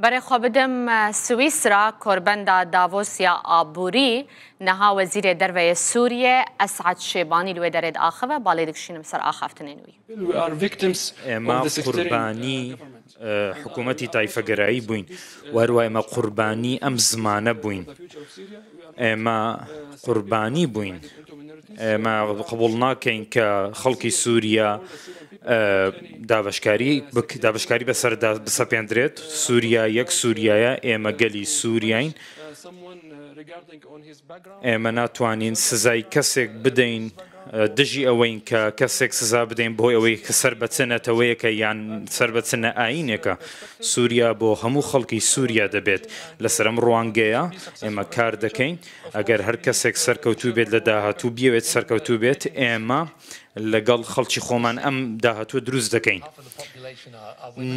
Berê xwe bidim Swîsra, Korbenda Davos ya aborî, niha Wezîrê Derve yê Sûriyê Es'ed Şêbanî li wê derê diaxive, balê dikişînim ser axaftinên wî. Êma qurbanî hikûmetî tayfegerayî bûyn û herwiha êma qurbanî em zimanE bûyn. Êma qurbanî bûyn. Êma qebûl nakeyn ke xelkî Sûriya دابەشکاری دابەشکاری بەسەردا بسەپێندرێت. سووریا یەک سووریایە، ئێمە گەلی سووریاین. ئێمە ناتوانین سزای کەسێک بدەین دژی ئەوەین کە کەسێک سزا بدەین بۆی ئەوەی کە سەر بە چ نەتەوەیەکە یان سەر بە چ ئایینێکە. سووریا بۆ هەموو خەڵکی سووریا دەبێت. لەسەر ئەم ڕوانگەیە ئێمە کار دەکەین. ئەگەر هەر کەسێک سەرکەوتوو بێت لە داهاتوو بیەوێت سەرکەوتوو بێت، ئێمە لەگەڵ خەڵکی خۆمان ئەم داهاتووە دروست دەکەین.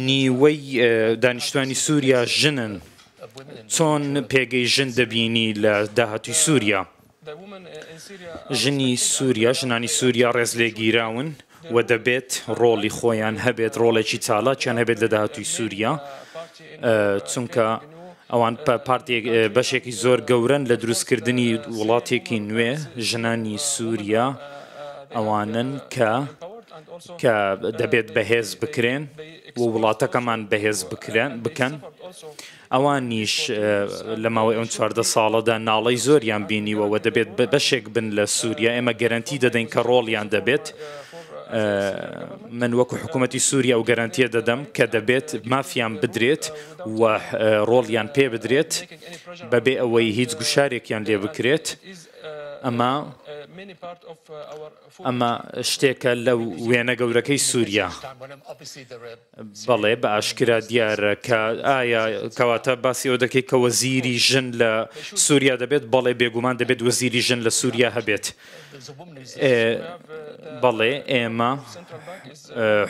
نیوەی دانیشتوانی سووریا ژنن. چۆن پێگەی ژن دەبینی لە داهاتووی سووریا؟ ژنی سووریا، ژنانی سووریا ڕێزلێگیراون و دەبێت ڕۆڵی خۆیان هەبێت، ڕۆڵێکی چالاکیان هەبێت لە داهاتووی سووریا، چونکە ئەوان پارتێک بەشێکی زۆر گەورەن لە دروستکردنی وڵاتێکی نوێ. ژنانی سووریا ئەوانن کە کە دەبێت بەهێز بکرێن و وڵاتەکەمان بەهێز بکرێن بکەن. ئەوانیش لە ماوەی ئەم 14 ساڵەدا ناڵەی زۆریان بینیوە و دەبێت بەشێک بن لە سووریا. ئێمە گەرەنتی دەدەین کە ڕۆڵیان دەبێت. من وەکو حکوومەتی سووریا و گەرەنتیە دەدەم کە دەبێت مافیان بدرێت و ڕۆڵیان پێ بدرێت بەبێ ئەوەی هیچ گوشارێکیان لێ بکرێت. ئەمە ئەمە شتێکە لە وێنە گەورەکەی سووریا. بەڵێ، بە ئاشکرا دیارە کە ئایا کەواتە باسی ئەوە دەکەیت کە وەزیری ژن لە سووریا دەبێت؟ بەڵێ، بێگومان دەبێت وەزیری ژن لە سووریا هەبێت. بەڵێ، ئێمە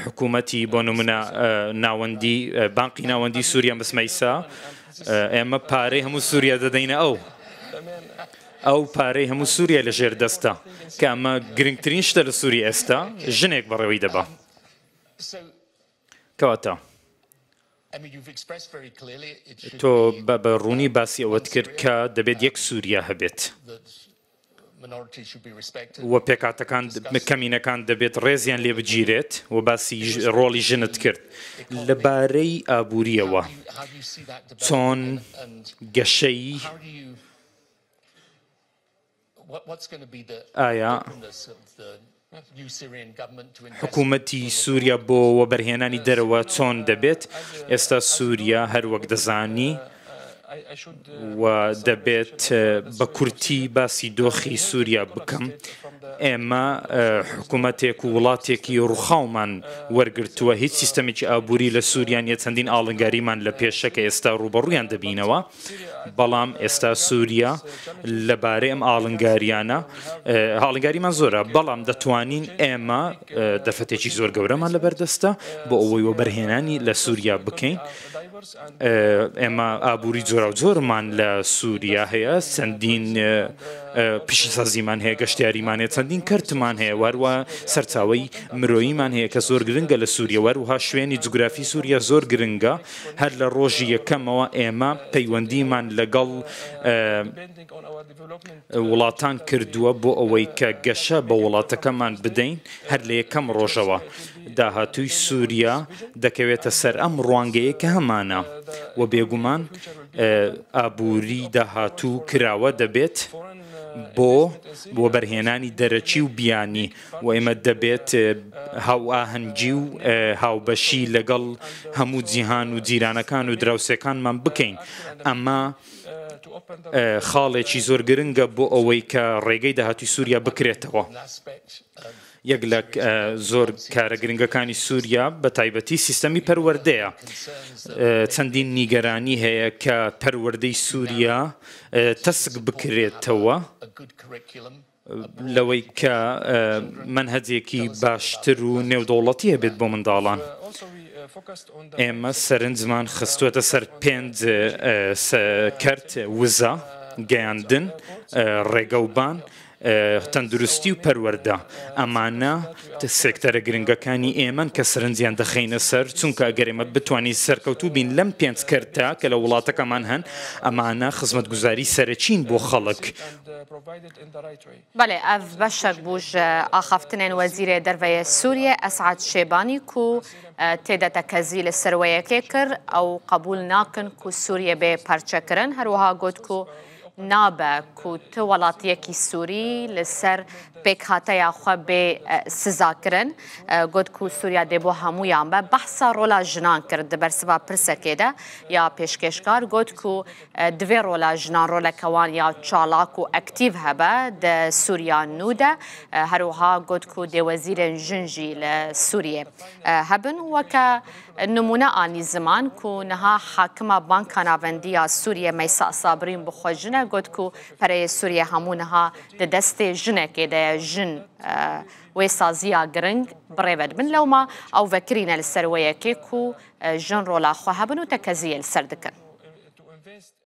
حکوومەتی بۆ نمونە ناوەندی بانقی ناوەندی سووریا بسمەیسا، ئێمە پارەی هەموو سووریا دەدەینە ئەو. ئەو پارەی هەموو سووریا لە ژێر دەستە، کە ئەمە گرنگترین شتە لە سووریا ئێستا، ژنێک بەڕێوەی دەبا. کەواتە تۆ بە ڕوونی باسی ئەوەت کرد کە دەبێت یەک سووریا هەبێت و پێکهاتەکان کەمینەکان دەبێت ڕێزیان لێ بگیرێت و باسی ڕۆڵی ژنت کرد. لەبارەی ئابوورییەوە چۆن گەشەی ئایا حکوومەتی سووریا بۆ وەبەرهێنانی دەرەوە چۆن دەبێت؟ ئێستا سووریا هەر وەک دەزانی و دەبێت بە کورتی باسی دۆخی سووریا بکەم. ئێمە حکوومەتێک و وڵاتێکی ڕووخاومان وەرگرتووە، هیچ سیستەمێکی ئابووری لە سووریا نییە، چەندین ئاڵنگاریمان لە پێشە کە ئێستا ڕووبەڕوویان دەبینەوە. بەڵام ئێستا سووریا لەبارەی ئەم ئاڵنگاریانە، ئاڵنگاریمان زۆرە، بەڵام دەتوانین ئێمە دەرفەتێکی زۆر گەورەمان لەبەردەستە بۆ ئەوەی وەبەرهێنانی لە سووریا بکەین. ئێمە ئابووری جۆراوجۆرمان لە سووریا هەیە، چەندین پیشەسازیمان هەیە، گەشتیاریمان هەیە، چەندین کەرتمان هەیە، وەروە سەرچاوەی مرۆییمان هەیە کە زۆر گرنگە لە سووریا، وەروها شوێنی جوگرافی سووریا زۆر گرنگە. هەر لە ڕۆژی یەکەمەوە ئێمە پەیوەندیمان لەگەڵ وڵاتان کردووە بۆ ئەوەی کە گەشە بە وڵاتەکەمان بدەین. هەر لە یەکەم ڕۆژەوە داهاتووی سووریا دەکەوێتە سەر ئەم ڕوانگەیە کە هەمانە و بێگومان ئابووری داهاتوو کراوە دەبێت بۆ وەبەرهێنانی دەرەکی و بیانی و ئێمە دەبێت هاوئاهەنگی و هاوبەشی لەگەڵ هەموو جیهان و جیرانەکان و دراوسێکانمان بکەین. ئەمە خاڵێکی زۆر گرنگە بۆ ئەوەی کە ڕێگەی داهاتووی سووریا بکرێتەوە. یەک لە زۆر کارە گرنگەکانی سووریا بە تایبەتی سیستەمی پەروەردەیە. چەندین نیگەرانی هەیە کە پەروەردەی سووریا تەسک بکرێتەوە لەوەی کە مەنهەجێکی باشتر و نێودەوڵەتی هەبێت بۆ منداڵان. ئێمە سەرنجمان خستووەتە سەر پێنج کەرت، وزە، گەیاندن، ڕێگەوبان. تەندروستی و پەروەردە. ئەمانە سێکتەرە گرنگەکانی ئێمەن کە سەرنجیان دەخەینە سەر، چونکە ئەگەر ئێمە بتوانین سەرکەوتوو بین لەم پێنج کەرتە کە لە وڵاتەکەمان هەن، ئەمانە خزمەتگوزاری سەرەکین بۆ خەڵک. بەلێ ئەڤ بەشەک بوو ژ ئاخافتنێن وەزیرێ دەرڤەیێ سووریێ ئەسعەد شێبانی کو تێدە تەکەزی لە سەر وەیەکێ کر ئەو قەبوول ناکن کو سووریێ بێ پەرچە کرن هەروەها گۆت کو نابە کو ت وەلاتیەکی سووری لە سەر پێکهاتەیا خوە بێ سزا کرن گۆت کو سووریا دێ بۆ هەموویان بە بەحسا ڕۆلا ژنان کرد د بەرسڤا پرسەکێ دە یا پێشکێشکار گۆت کو دڤێ ڕۆلا ژنان ڕۆلەکە وان یا چالاک و ئەکتیڤ هەبە دە سووریا نوو دە هەروەها گۆت کو دێ وەزیرێن ژن ژی لە سووریێ هەبن وەکە نموونە ئانی زمان کو نها حاکما بانکا ناڤەندی یا سووریێ مەیسا سابرین بخوە ژنە گۆت کو پەرەیێ سووریێ هەموو نها دە دەستێ ژنەکێ دەیە ژن وێ سازیا گرنگ بڕێڤە دبن لەوما ئەو ڤەکرینە لە سەر وەیەکێ کو ژن ڕۆلا خوە هەبن و تەکەزیێ لە سەر دکن.